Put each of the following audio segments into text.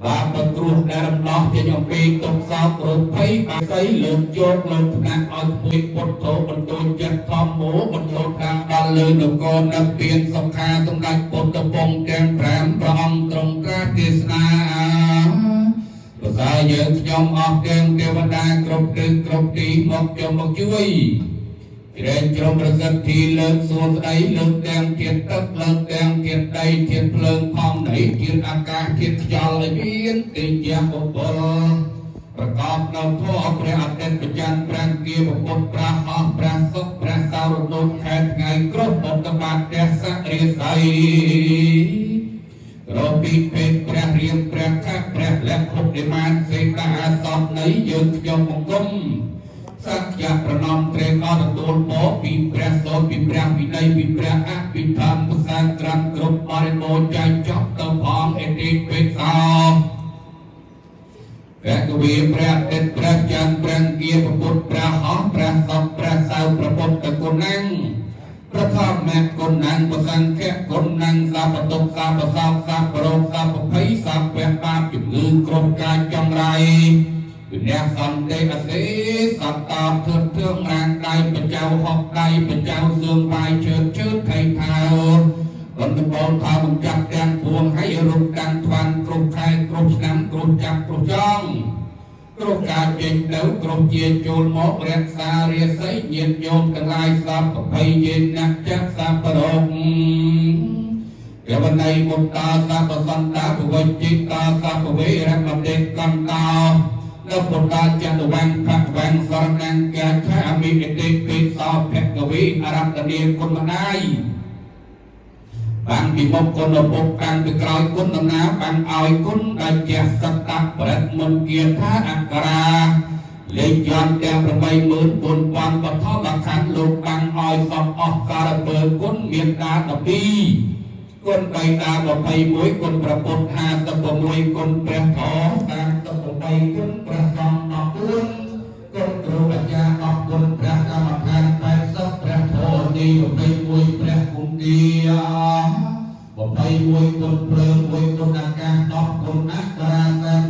បាបគ្រោះដែលរំដោះចេញអំពីទុក្ខសោករោគភ័យបាសីលើកយកលើកថ្នាក់ឲ្យពុទ្ធពុទ្ធោបន្ទូលចិត្តធម្មោបន្ទូលថាដល់លើនគរនិព្វានសុខាសម្ដេចពុទ្ធពង្សទាំង5ព្រះអង្គទ្រង់ត្រាស់ទេសនាប្រសើរយើងខ្ញុំអស់ទាំងទេវតាគ្រប់ទិសគ្រប់ទីមកជុំមកជួយ ជ្រែងជ្រុំប្រសិទ្ធិលើកសួស្ដីលើកទាំងធាតុទឹកលើកទាំងធាតុដីធាតុភ្លើងផងនៃធាតុអាកាសធាតុខ្យល់ឲ្យមានតិយបុគ្គលប្រកបនៅធម៌ព្រះអតិថិចន្ទព្រះគាពុទ្ធព្រះហោះព្រះសុខព្រះសោរនុខែថ្ងៃគ្រប់បុត្តបាតទេសរិស័យរពីពេទ្យព្រះរៀមព្រះខៈព្រះលក្ខុនិមានសេតាសពនៃយើងខ្ញុំបង្គំ សក្យប្រណម្យត្រេកអរទទួលពរពីព្រះសូត្រពីព្រះវិន័យពីព្រះអភិធម្មភាសាក្រាន់គ្រប់បរិបូរណ៍ចែកចប់ទៅផងអតិពេសោព្រះកវីព្រះអតិព្រះចន្ទព្រះគាពុទ្ធព្រះហោះព្រះសពព្រះសៅព្រះពុទ្ធគុណังព្រះធម្មគុណังប្រសង្ឃគុណังសពទុកសពសោកសពរោគសពភ័យសពបាបជំងឺគ្រប់កាយចង្រៃវិន័យសន្តិអសេសត្តាធឿនធឿងរាងកាយបច្ចៅហកដៃបច្ចៅសឿងបាយជឿនជឿនថៃថៅបន្តបោថាបំចាក់ទាំងពួងឲ្យរូបតាំងថ្វាន់គ្រប់ខែគ្រប់ឆ្នាំគ្រប់ចាប់គ្រប់ចង់គ្រប់ការចេញទៅគ្រប់ជាចូលមករក្សារាសីញាតិញោមទាំងឡាយសពប្រភ័យយេនចៈសពរោគកវណៃមុតតាសពសន្តាភវជិតាសពវេរមតិកន្តោនពុតាចតុវង្ភវង្សរណង្កាឆាមិអតិពិសោភគវីអរតនីគុណម្ដាយបាំងពីមុខគុណឪពុកបាំងពីក្រោយគុណដំណាបាំងឲ្យគុណដែលជាសត្វប្រឹតមុនគាថាអក្សរាលេខយន្តទាំង84000បឋមខណ្ឌលោកបាំងឲ្យសពអស់សារពើគុណមានតា12គុណបៃតា21គុណប្រពុត56គុណព្រះធម៌38គុណព្រះសង្ឃ14គុណគ្រូអាចារ្យ10គុណព្រះកម្មដ្ឋាន80ព្រះធម៌នី21ព្រះគង្គា21គុណភ្លើង1គុណអាកាស10គុណអក្សរា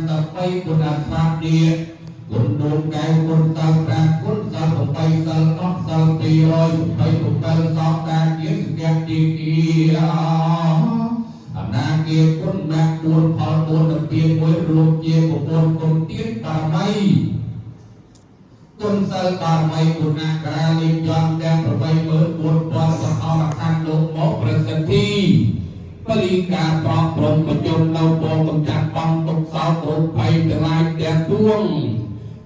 33គុណអស្វាទាគុណដួងកែវគុណសិល5គុណសិល8សិល10សិល227សោកាជាសកតិគាអនាគាគុណណា4ផល4ដល់ពី1រួមជា9គុណទៀតបារមីគុណសិលបារមីគុណក្រាលិយន្តទាំង84000បឋមខណ្ឌលោកមកប្រសិទ្ធិបលិកាប្រកព្រំប្រជុំនៅពងកំចាត់បងទុកសោករោគភ័យទាំងឡាយទាំងពួង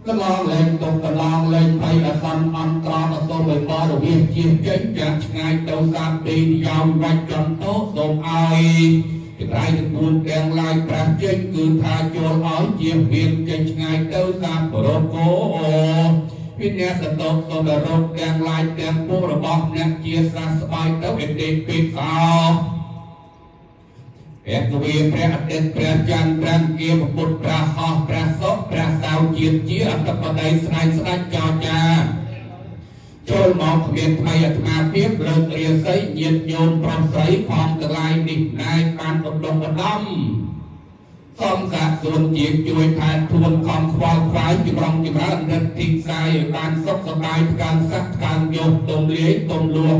កន្លងលែងទុកកន្លងលែងភ័យអសន្នអន្តរអសូមឲ្យបរវិជាចេញចាក់ឆ្ងាយទៅសាពីយោវាច់ចន្តោសូមឲ្យចក្រៃទាំងពួងទាំងឡាយប្រាស់ចេញគឺថាចូលឲ្យជាវៀនចេញឆ្ងាយទៅសាបរោគោវិញ្ញាសតោសូមរោគទាំងឡាយទាំងពួងរបស់អ្នកជាសះស្បើយទៅអតិពិសោព្រះកវីព្រះអតិថិព្រះចន្ទព្រះគាពុទ្ធព្រះហោះព្រះសុខព្រះសៅជាតិជាអត្តបតីស្ដេចស្ដេចចោចាចូលមកគ្មានថ្មីអាត្មាភាពលើករាសីញាតិញោមប្រុសស្រីផងទាំងឡាយនេះណែបានឧត្តមឧត្តមសំសាសួនជាជួយថែទួនខំខ្វល់ខ្វាយចម្រុងចម្រើនរិទ្ធិខ្សាយឲ្យបានសុខសប្បាយថ្កើងស័កថ្កើងយោទុំលាយទុំលួង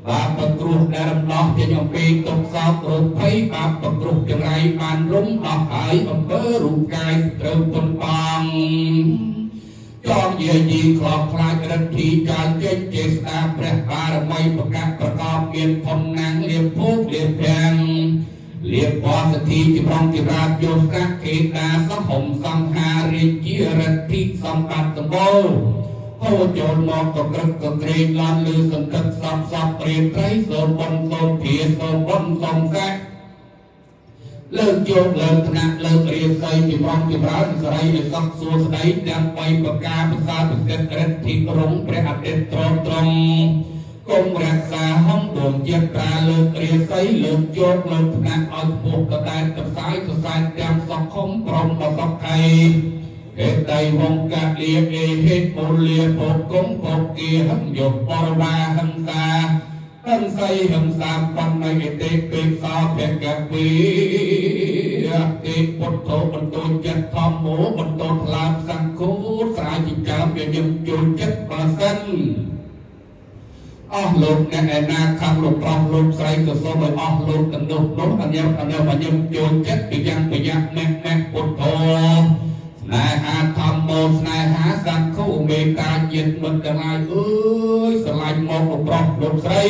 បាបគ្រោះដែលរំដោះចេញអំពីទុក្ខសោករោគភ័យបាបគ្រោះចង្រៃបានរំដោះហើយអំពើរូបកាយត្រូវពុនបងចងយាយីខ្លោបខ្លាចរិទ្ធីចាលចេញចេស្តាព្រះបារមីប្រកាសប្រកបមានផុនណាងលៀបភោគលៀបភាំងលៀបបសទ្ធិចម្រុងចម្រើនយោស្កាខេតាសហុំសង្ហារាជារិទ្ធិសម្បត្តិសម្បូរហូរចូលមកក៏ក្រឹកក៏ក្រែងឡន់លឺសន្ធឹកសពសពព្រាត្រីសូមបុណ្យសូមភាសូមបុណ្យសូមស័ក្តិលើកយកលើកថ្នាក់លើករាសីចម្រុងចម្រើនសរីឲ្យសុខសួស្តីទាំង3ប្រការភាសាពិសិដ្ឋរិទ្ធិរងព្រះអាទិត្យត្រង់ត្រង់គង់រក្សាហងដួងជាតិប្រាលើករាសីលើកយកលើកថ្នាក់ឲ្យខ្ពស់កតែតផ្សាយសរសែនទាំងសុខុមព្រមសុខីហេតៃវង្កលាអេហេពលលាភគងភគាហំយកបរវាហង្សាហង្សីហង្សាបណ្ណយតិពិសោភគវី តិពុទ្ធោបន្ទោចិត្តធម្មោបន្ទោថ្លើមសង្ឃោស្រ័យចិញ្ចើមញញឹមចូលចិត្តបើសិនអស់លោកអ្នកឯណាខាងលោកប្រុសលោកស្រីក៏សូមឲ្យអស់លោកទាំងនោះនោះអញ្ញឹមអញ្ញឹមអញ្ញឹមចូលចិត្តពីយ៉ាងពីយ៉ាងម៉ែម៉ែពុទ្ធោស្នេហាធម្មោស្នេហាសង្ឃោមេត្តាញាតិមិត្តទាំងឡាយអើយស្រឡាញ់មកលោកប្រុសលោកស្រី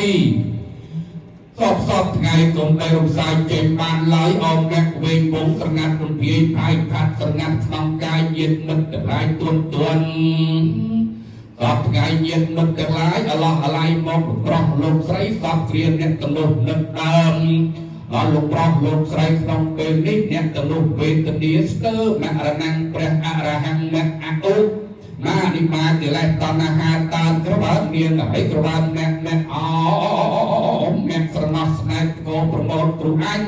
សពសពថ្ងៃកុំបីរំសាយចេញបានឡើយអមអ្នកវែងវងស្រងាត់រំភាយផាយផាត់ស្រងាត់ក្នុងកាយញាតិមិត្តទាំងឡាយទួនទួនសពថ្ងៃញាតិមិត្តទាំងឡាយអឡោះអាល័យមកលោកប្រុសលោកស្រីសពគ្រាអ្នកទាំងនោះនឹកដើមដល់លោកប្រុសលោកស្រីក្នុងពេលនេះអ្នកទាំងនោះវេទនាស្ទើមរណੰព្រះអរហង្គមអឧមានិមាកិលេសតណ្ហាតានក្របើនាងហើយក្របើអ្នកអ្នកអអ្នកស្រណោះស្នេហ៍កោប្រមោទគ្រូអញ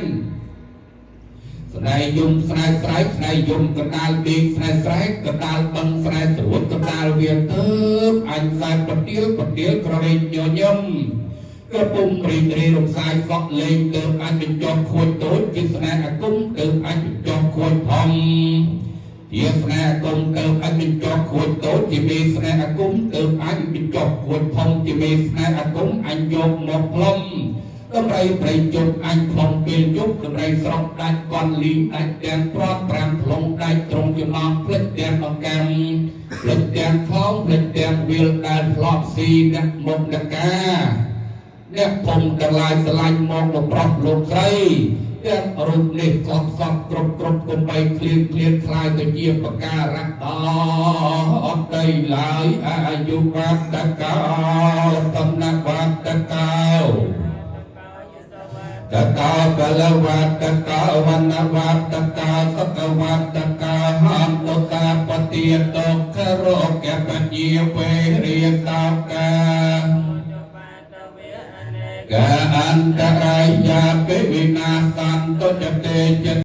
ស្នេហ៍យំស្នេហ៍ស្រែកស្នេហ៍យំកណ្ដាលពេកស្នេហ៍ស្រែកកណ្ដាលបឹងស្នេហ៍ស្រួចកណ្ដាលវាទៅអញខ្សែប្រទៀលប្រទៀលក្រែងញញឹមក្រពុំរីករាយរំសាយសក់លេងទៅអញបញ្ចុះខួចតូចជាស្នេហ៍អាគមទៅអញបញ្ចុះខួចធំជាស្នេហ៍អាគមទៅអញបញ្ចុះខួចតូចជាមេស្នេហ៍អាគមទៅអញបញ្ចុះខួចធំជាមេស្នេហ៍អាគមអញយកមកផ្លុំតម្រៃព្រៃជប់អញផ្លុំពេលយប់តម្រៃស្រុកដាច់កន់លីងដាច់ទាំងព្រាត់ប្រាំផ្លុំដាច់ត្រង់ចំណងផ្លិចទាំងអង្កាំផ្លិចទាំងខ្លោងផ្លិចទាំងវាលដែលធ្លាប់ស៊ីអ្នកមុខអ្នកការអ្នកភូមិទាំងឡាយស្រឡាញ់មកលោកប្រុសលោកស្រីទាំងរូបនេះកប់សពគ្រប់គ្រប់គុំបីឃ្លៀងឃ្លានខ្លាយទៅជាបការៈដល់អត់ដីឡើយអាយុវត្តកោតំណាវត្តកោតកោបលវត្តកោវណ្ណវត្តកោសកវត្តកោហន្តតាបតិតោខរោកបញ្ញាវេរិសោកាកាអន្តរាយាពិវិនាសន្តចតេច